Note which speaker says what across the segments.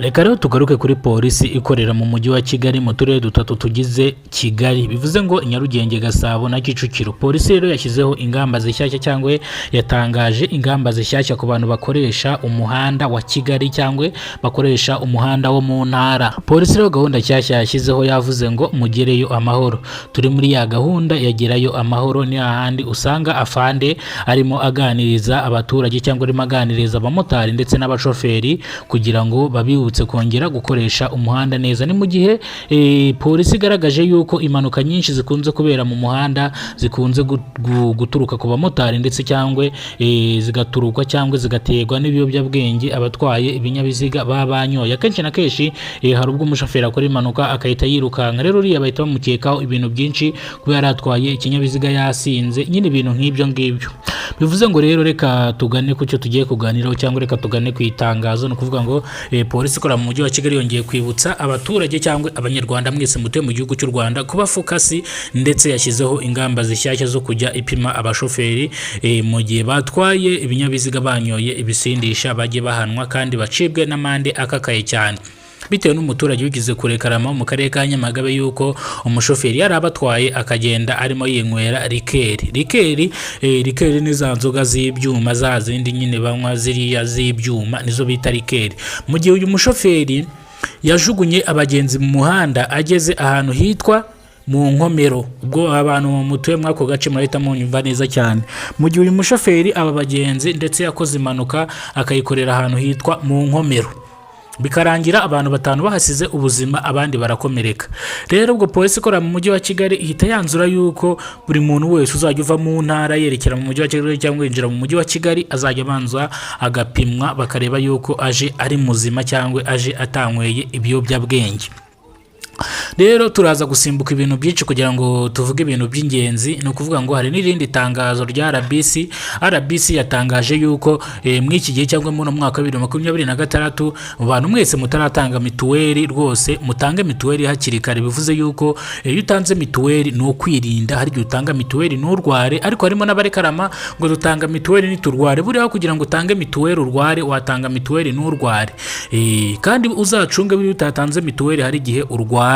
Speaker 1: Reka rero tugaruke kuri polisi ikorera mu mujyi wa Kigali mu turere dutatu tugize Kigali, bivuze ngo Nyarugenge, Gasabo na Kicukiro. Polisi rero yashyizeho ingamba zishyashya cyangwa yatangaje ingamba zishyashya ku bantu bakoresha umuhanda wa Kigali cyangwa bakoresha umuhanda wo mu ntara. Polisi rero gahunda nshyashya yashyizeho yavuze ngo mugereyo amahoro. Turi muri ya gahunda ya gerayo amahoro, ni hahandi usanga afande arimo aganiriza abaturage cyangwa arimo aganiriza abamotari ndetse n'abashoferi kugira ngo babibutse kongera gukoresha umuhanda neza. Ni mu gihe polisi igaragaje yuko impanuka nyinshi zikunze kubera mu muhanda zikunze guturuka ku bamotari ndetse cyangwa zigaturuka cyangwa zigaterwa n'ibiyobyabwenge abatwaye ibinyabiziga baba banyoye. Akenshi na kenshi hari ubwo umushoferi akora impanuka agahita yirukanka, rero uriya bahita bamukekaho ibintu byinshi kuba yari atwaye ikinyabiziga yasinze, nyine ibintu nk'ibyo ngibyo. Bivuze ngo rero reka tugane ku cyo tugiye kuganiraho cyangwa reka tugane ku itangazo. Ni ukuvuga ngo polisi ikorera mu mujyi wa Kigali yongeye kwibutsa abaturage cyangwa Abanyarwanda mwese mutuye mu gihugu cy'u Rwanda kuba focus, ndetse yashyizeho ingamba zishyashya zo kujya ipima abashoferi mu gihe batwaye ibinyabiziga banyoye ibisindisha, bajye bahanwa kandi bacibwe n'amande akakaye cyane. Bitewe n'umuturage wigeze kurekarama mu karere ka Nyamagabe yuko umushoferi yari abatwaye akagenda arimo yinywera liqueur. Liqueur ni za nzoga z'ibyuma, za zindi nyine banywa ziriya z'ibyuma, nizo bita liqueur. Mu gihe uyu mushoferi yajugunye abagenzi mu muhanda ageze ahantu hitwa mu Nkomero, ubwo abantu mutuye muri ako gace murahita munyumva neza cyane. Mu gihe uyu mushoferi aba bagenzi ndetse yakoze impanuka akayikorera ahantu hitwa mu Nkomero, bikarangira abantu batanu bahasize ubuzima, abandi barakomereka. Rero ubwo polisi ikorera mu mujyi wa Kigali ihita yanzura yuko buri muntu wese uzajya uva mu ntara yerekera mu mujyi wa Kigali cyangwa yinjira mu mujyi wa Kigali azajya abanza agapimwa, bakareba yuko aje ari muzima cyangwa aje atanyweye ibiyobyabwenge. Rero turaza gusimbuka ibintu byinshi kugira ngo tuvuge ibintu by'ingenzi. Ni ukuvuga ngo hari n'irindi tangazo rya RBC. RBC yatangaje yuko muri iki gihe cyangwa muri uno mwaka wa 2026, mu bantu mwese mutaratanga mituweli, rwose mutange mituweli hakiri kare. Bivuze yuko iyo utanze mituweli ni ukwirinda. Hari igihe utanga mituweli nturware, ariko harimo n'abarekarama ngo dutanga mituweli ntiturware. Buriya kugira ngo utange mituweli urware, watanga mituweli nturware. Kandi uzacunge, buriya utatanze mituweli hari igihe urwara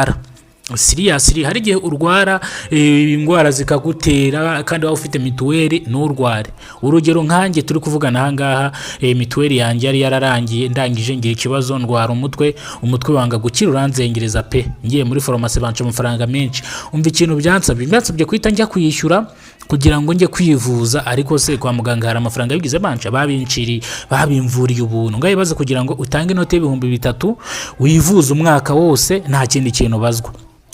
Speaker 1: seriously, hari igihe urwara indwara zikagutera kandi waba ufite mituweli nturware. Urugero nkanjye turi kuvugana aha ngaha, mituweli yanjye yari yararangiye, ndangije ngira ikibazo, ndwara umutwe, umutwe wanga gukira, uranzengereza pe. Ngiye muri farumasi banca amafaranga menshi. Umva ikintu byansabye guhita njya kwishyura kugira ngo njye kwivuza. Ariko se kwa muganga hari amafaranga bigize banca? Babinciriye, babimvuriye ubuntu. Ngaho ibaze kugira ngo utange inoti y'ibihumbi 3 wivuze umwaka wose nta kindi kintu ubazwa.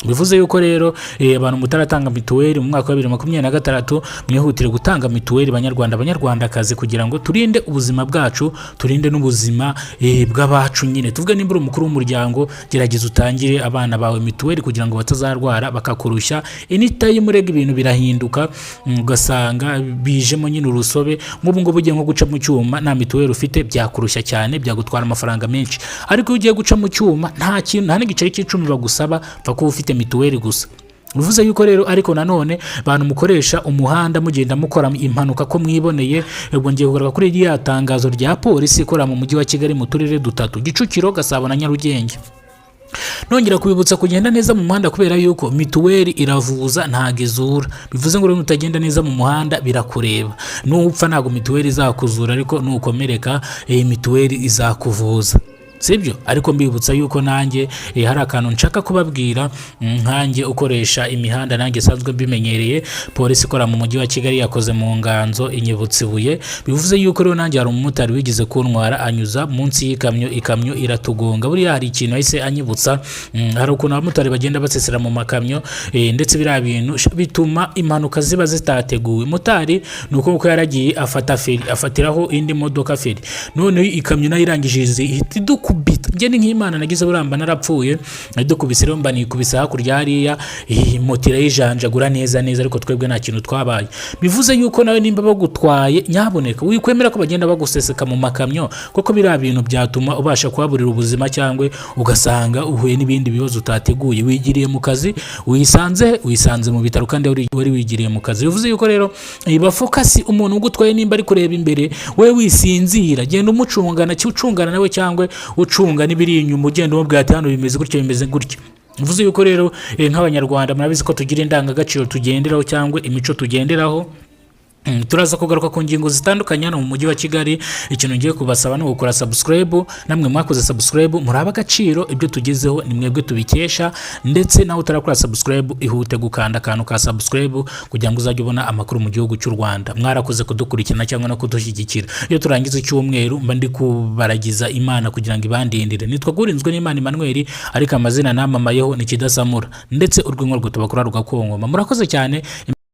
Speaker 1: Bivuze yuko rero abantu mutaratanga mituweli mu mwaka wa 2026, mwihutire gutanga mituweli, Banyarwanda, Banyarwandakazi, kugira ngo turinde ubuzima bwacu, turinde n'ubuzima bw'abacu. Nyine tuvuge nimba uri umukuru w'umuryango, gerageza utangire abana bawe mituweli kugira ngo batazarwara bakakurushya. Anytime urega ibintu birahinduka, ugasanga bijemo nyine urusobe. Nk'ubu ngubu ugiye nko guca mu cyuma nta mituweli ufite, byakurushya cyane, byagutwara amafaranga menshi. Ariko iyo ugiye guca mu cyuma nta kintu, nta n'igiceri cy'icumi bagusaba, pfa kuba ufite mituweli gusa. Bivuze yuko rero, ariko nanone bantu mukoresha umuhanda mugenda mukora impanuka ko mwiboneye, ubwo ngiye kugaruka kuri ririya tangazo rya polisi ikorera mu mujyi wa Kigali mu turere dutatu, Kicukiro, Gasabo na Nyarugenge. Nongera kubibutsa kugenda neza mu muhanda kubera yuko mituweli iravuza, ntabwo izura. Bivuze ngo rero nutagenda neza mu muhanda birakureba. Nupfa ntabwo mituweli izakuzura, ariko nukomereka mituweli izakuvuza, sibyo? Ariko mbibutsa yuko nanjye hari akantu nshaka kubabwira, nkanjye ukoresha imihanda, nanjye nsanzwe mbimenyereye. Polisi ikora mu mujyi wa Kigali yakoze mu nganzo inyibutsa ibuye. Bivuze yuko rero nanjye hari umumotari wigeze kuntwara anyuza munsi y'ikamyo, ikamyo iratugonga. Buriya hari ikintu yahise anyibutsa. Hari ukuntu abamotari bagenda basesera mu makamyo, ndetse biriya bintu bituma impanuka ziba zitateguwe. Motari ni uko kuko yaragiye afata feri, afatiraho indi modoka feri, noneho ikamyo nayo irangije ihita idukubita. Njye ni nk'Imana nagize, buriya mba narapfuye. Idukubise rero mba nikubise hakurya hariya, iyi moto irayijanjagura neza neza, ariko twebwe nta kintu twabaye. Bivuze yuko nawe nimba bagutwaye, nyaboneka wikwemera ko bagenda baguseseka mu makamyo, kuko biriya bintu byatuma ubasha kuhaburira ubuzima cyangwa ugasanga uhuye n'ibindi bibazo utateguye. Wigiriye mu kazi, wisanze mu bitaro kandi wari wigiriye mu kazi. Bivuze yuko rero ba focus, umuntu ugutwaye nimba ari kureba imbere, we wisinzira, genda umucungana, ucungana nawe cyangwa ucunga n'ibiri inyuma, ugenda umubwira ati hano bimeze gutya, bimeze gutya. Bivuze yuko rero nk'Abanyarwanda murabizi ko tugira indangagaciro tugenderaho cyangwa imico tugenderaho. Turaza kugaruka ku ngingo zitandukanye hano mu mujyi wa Kigali. Ikintu ngiye kubasaba ni ugukora subscribe. Namwe mwakoze subscribe, muri agaciro, ibyo tugezeho ni mwebwe tubikesha. Ndetse nawe utarakora subscribe, ihute gukanda akantu ka subscribe kugira ngo uzajye ubona amakuru mu gihugu cy'u Rwanda. Mwarakoze kudukurikirana cyangwa no kudushyigikira. Iyo turangiza icyumweru mba ndi kubaragiza Imana kugira ngo ibandindire. Nitwa Gurinzwe n'Imana Emmanuel, ariko amazina namamayeho ni Kidasamura, ndetse urwego rwo tubakora rugakongoma. Murakoze cyane.